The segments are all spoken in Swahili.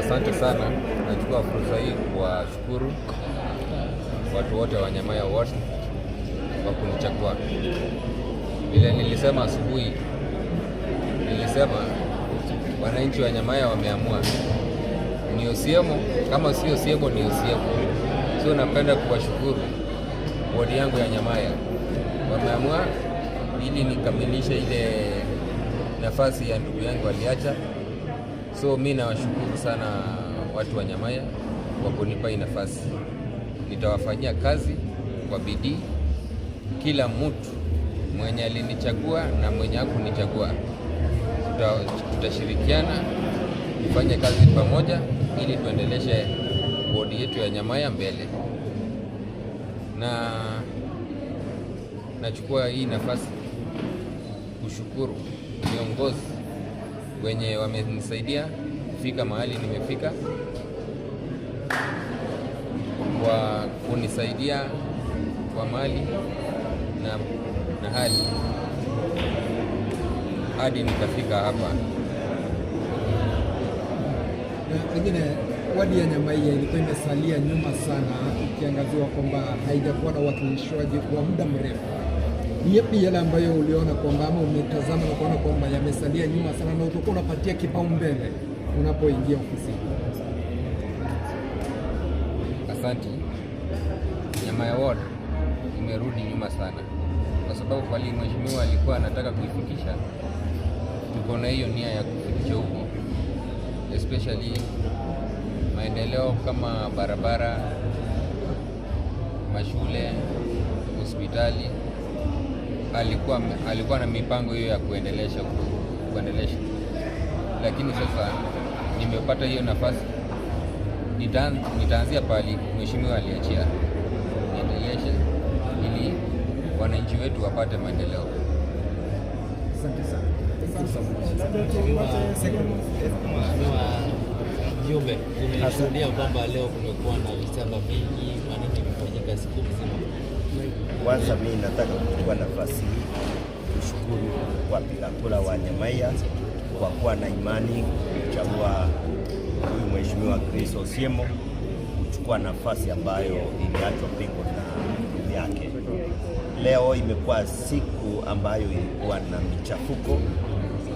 Asante sana, nachukua fursa hii kuwashukuru watu wote wa Nyamaiya Ward kwa kunichagua. Vile nilisema asubuhi, nilisema wananchi wa Nyamaiya wameamua ni Osiemo, kama sio Osiemo ni Osiemo. So napenda kuwashukuru wodi yangu ya Nyamaiya, wameamua ili nikamilishe ile nafasi ya ndugu yangu aliacha. So mi nawashukuru sana watu wa Nyamaiya kwa kunipa hii nafasi. Nitawafanyia kazi kwa bidii. Kila mtu mwenye alinichagua na mwenye hakunichagua, tutashirikiana tufanye kazi pamoja ili tuendeleshe wodi yetu ya Nyamaiya mbele. Na nachukua hii nafasi kushukuru viongozi wenye wamenisaidia kufika mahali nimefika, kwa kunisaidia kwa mali na hali hadi nikafika hapa. Na pengine wadi ya Nyamaiya ilikuwa imesalia nyuma sana, ikiangaziwa kwamba haijakuwa na uwakilishwaji kwa muda mrefu. Ni yapi yale ambayo uliona kwamba ama umetazama na kuona kwamba yamesalia nyuma sana na utakuwa unapatia kipaumbele unapoingia ofisini? Asante. Nyamaiya Ward imerudi nyuma sana, kwa sababu pale mheshimiwa alikuwa anataka kuifikisha, tuko na hiyo nia ya kufikisha huko, especially maendeleo kama barabara, mashule, hospitali. Alikuwa na mipango hiyo ya kuendelesha, lakini sasa nimepata hiyo nafasi, nitaanzia pali mheshimiwa aliachia, niendeleshe ili wananchi wetu wapate maendeleo. Asante sana. Mheshimiwa Mjumbe, tumeshuhudia kwamba leo kumekuwa na visanga vingi. Kwa nini imefanyika siku mzima? Kwanza mimi nataka kuchukua nafasi hii kushukuru wapiga kura wa Nyamaiya kwa kuwa na imani kuchagua huyu Mheshimiwa Chris Osiemo kuchukua nafasi ambayo iliachwa pengo na ndugu yake. Leo imekuwa siku ambayo ilikuwa na michafuko,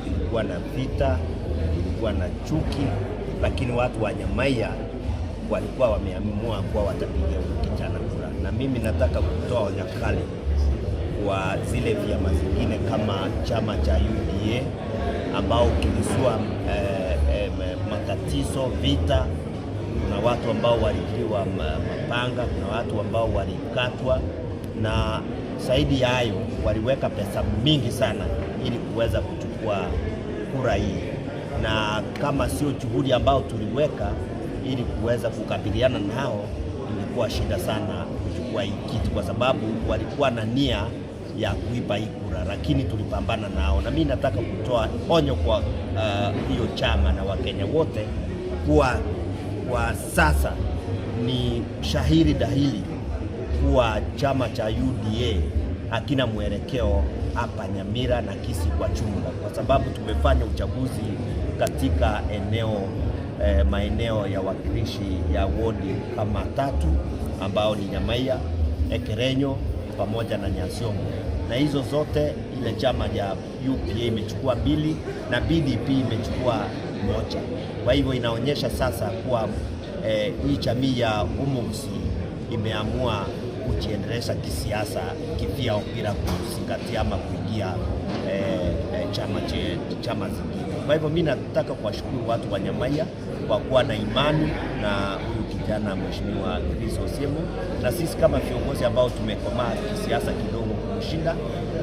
ilikuwa na vita, ilikuwa na chuki, lakini watu wa Nyamaiya walikuwa wameamua kuwa watapiga huyu kijana kura, na mimi nataka kutoa onyo kali kwa zile vyama zingine kama chama cha UDA ambao kilizua matatizo, vita. Kuna watu ambao waliliwa mapanga, kuna watu ambao walikatwa, na zaidi ya hayo waliweka pesa mingi sana ili kuweza kuchukua kura hii, na kama sio juhudi ambao tuliweka ili kuweza kukabiliana nao, ilikuwa shida sana kuchukua hii kitu, kwa sababu walikuwa na nia ya kuiba hii kura, lakini tulipambana nao. Na mimi nataka kutoa onyo kwa hiyo chama na Wakenya wote kuwa kwa sasa ni shahiri dahili kuwa chama cha UDA hakina mwelekeo hapa Nyamira na Kisii kwa jumla, kwa sababu tumefanya uchaguzi katika eneo maeneo ya wakilishi ya wodi kama tatu ambao ni Nyamaiya, Ekerenyo pamoja na Nyansiongo, na hizo zote ile chama ya UPA imechukua mbili na BDP imechukua moja. Kwa hivyo inaonyesha sasa kuwa hii jamii ya Umumsi imeamua kujiendeleza kisiasa kivyao bila kuzingatia ama kuingia chama zingine. Kwa hivyo mimi nataka kuwashukuru watu wa Nyamaiya kwa kuwa na imani na huyu kijana Mheshimiwa Chris Osiemo, na sisi kama viongozi ambao tumekomaa kisiasa kidogo kumshinda,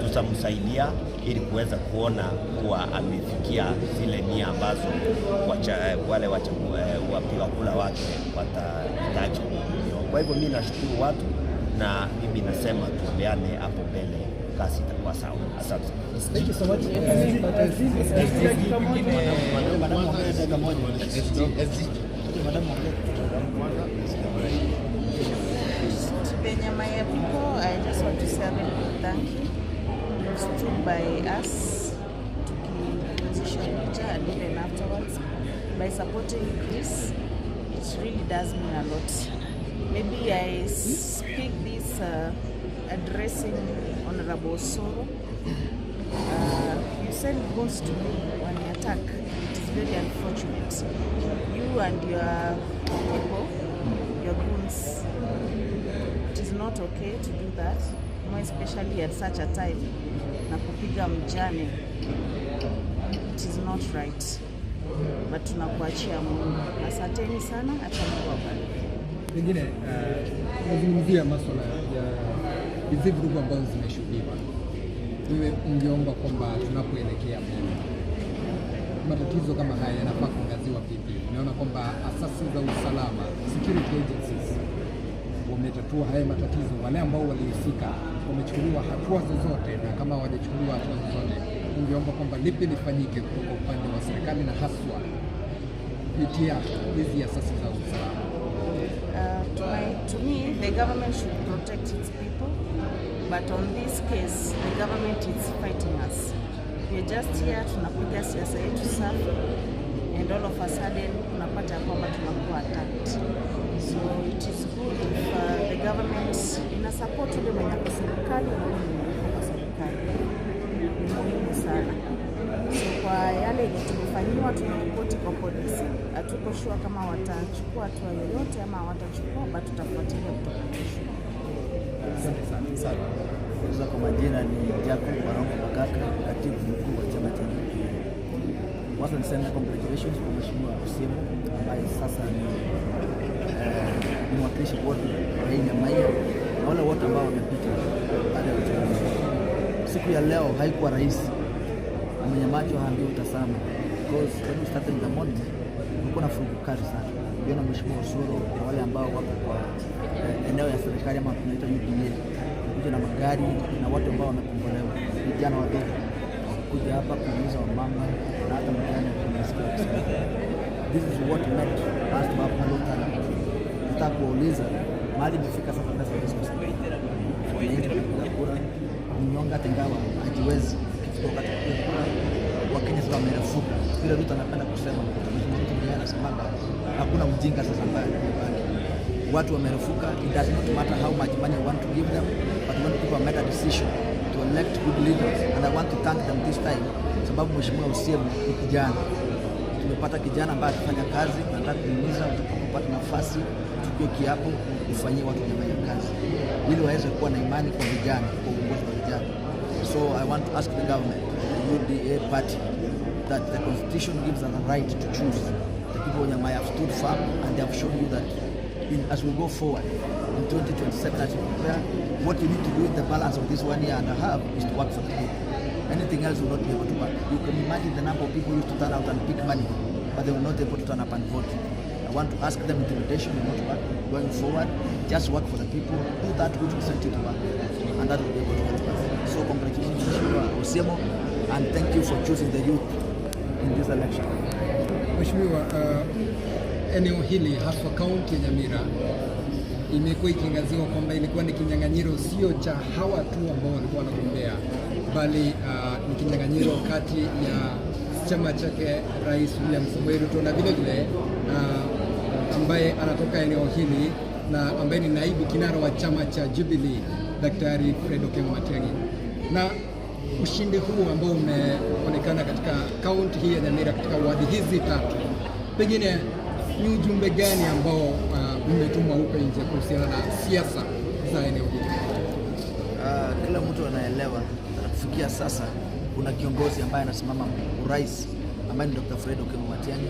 tutamsaidia ili kuweza kuona kuwa amefikia zile nia ambazo wale wapiga kura wake watahitaji kuhudumiwa. Kwa hivyo mimi nashukuru watu na mimi nasema tuombeane hapo mbele, kazi itakuwa sawa. Asante. Thank you so much. To the Nyamaiya people, I just want to say a very big thank you. You stood by us tukianzisha picha and even afterwards. by supporting Chris. It really does mean a lot. Maybe I speak this addressing Honorable Osoro. You send goons to me when you attack. It is very unfortunate. You and your people, your goons, it is not okay to do that, more especially at such a time, na kupiga mjane. It is not right. But tunakuachia Mungu. Asanteni sana, acha Mungu awabariki. Pengine unazungumzia maswala ya hizi vurugu ambazo zimeshuhudiwa, wewe ungeomba kwamba tunapoelekea mbele matatizo kama haya yanafaa kuangaziwa vipi? Unaona kwamba asasi za usalama, security agencies, wametatua haya matatizo, wale ambao walihusika wamechukuliwa hatua zozote, na kama hawajachukuliwa hatua zozote, ungeomba kwamba lipi lifanyike kutoka upande wa serikali na haswa kupitia hizi asasi za usalama? To me, the government should protect its people, but on this case, the government is fighting us. We are just here, tunapiga siasa yetu safi, and all of a sudden unapata kwamba tunakuwa attacked. So it is good if the government ina support ule mwenye ako serikali na ule mwenye yuko kwa serikali. Ni muhimu sana. So kwa yale yenye tumefanyiwa, tumeripoti kwa polisi. Hatuko sure kama watachukua hatua yoyote ama hawatachukua, but tutafuatilia kutoka kesho. Asante sana. Sana. Kwanza kwa majina ni Jacob Warongo Makaka, katibu mkuu wa chama cha UDA. Kwanza niseme congratulations kwa Mheshimiwa Osiemo ambaye sasa ni mwakilishi wodi wa hii Nyamaiya na wale wote ambao wamepita baada ya uchaguzi. Siku ya leo haikuwa rahisi, mwenye macho haambiwi tazama, because when we started in the morning kulikuwa na furugu kali sana. Uliona Mheshimiwa Osoro na wale ambao wako kwa eneo ya serikali ama tunaita UDA kuja na magari na watu ambao wamekombolewa, vijana wadogo kuja hapa kuuliza wamama na hata mjane kunasikia wakisema this is what meant us to have low turnout. Nataka kuwauliza mahali imefika sasa, pesa haiwezi kusaidia. Wananchi wanapiga kura, mnyonge hata ingawa hajiwezi, ikifika wakati wa kupiga kura, Wakenya sasa wamerefuka. Vile Ruto anapenda kusema, Mheshimiwa Ruto mwenyewe anasemaga hakuna mjinga sasa ambaye amebaki. Watu wamerefuka. It does not matter how much money you want to give them, but when people have made a decision to elect good leaders, and I want to thank them this time, sababu Mheshimiwa Osiemo ni kijana, tumepata kijana ambaye atafanya kazi. Nataka kuhimiza utakapopata nafasi, uchukue kiapo, ufanyie watu wa Nyamaiya kazi ili waweze kuwa na imani kwa vijana, kwa uongozi wa vijana. So I want to ask the government, the UDA party, that the constitution gives us the right to choose. The people of Nyamaiya have stood firm and they have shown you that as we go forward in 2027, as you prepare, what you need to do in the balance of this 1 year and a half is to work for the people. Anything else will not be able to work. You can imagine the number of people who used to turn out and pick money, but they were not able to turn up and vote. I want to ask them, intimidation will not work. Going forward, just work for the people, do that which will send you to work, and that will be able to help us. So congratulations, Mheshimiwa Osiemo, and thank you for choosing the youth in this election. Mheshimiwa, eneo hili haswa kaunti ya Nyamira imekuwa ikiangaziwa kwamba ilikuwa ni kinyang'anyiro sio cha hawa tu ambao walikuwa wanagombea, bali ni kinyang'anyiro kati ya chama chake Rais William Samoei Ruto na vile vile ambaye anatoka eneo hili na ambaye ni naibu kinara wa chama cha Jubilee, Daktari Fred Okengo Matiang'i. Na ushindi huu ambao umeonekana katika kaunti hii ya Nyamira katika wadi hizi tatu, pengine ni ujumbe gani ambao umetumwa huko nje kuhusiana na siasa za eneo hili? Kila mtu anaelewa na kufikia sasa kuna kiongozi ambaye anasimama urais ambaye ni Dr. Fred Okengo Matiang'i,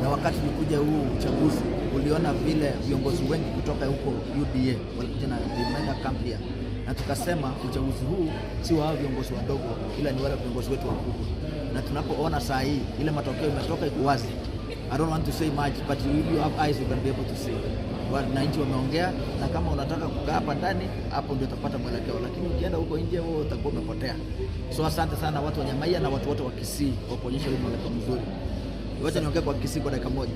na wakati ulikuja huu uchaguzi uliona vile viongozi wengi kutoka huko UDA walikuja na they made a camp here, na tukasema uchaguzi huu si wa hao viongozi wadogo, ila ni wale viongozi wetu wakubwa, na tunapoona saa hii ile matokeo imetoka iko wazi. I don't want to say much, but if you have eyes you can be able to see. Wananchi wameongea, na kama unataka kukaa hapa ndani, hapo ndio utapata mwelekeo, lakini ukienda huko nje wewe utakuwa umepotea. So asante sana watu wa Nyamaiya na watu wote wa Kisii kwa kuonyesha huu mwelekeo mzuri. Wacha niongee kwa Kisii kwa dakika moja.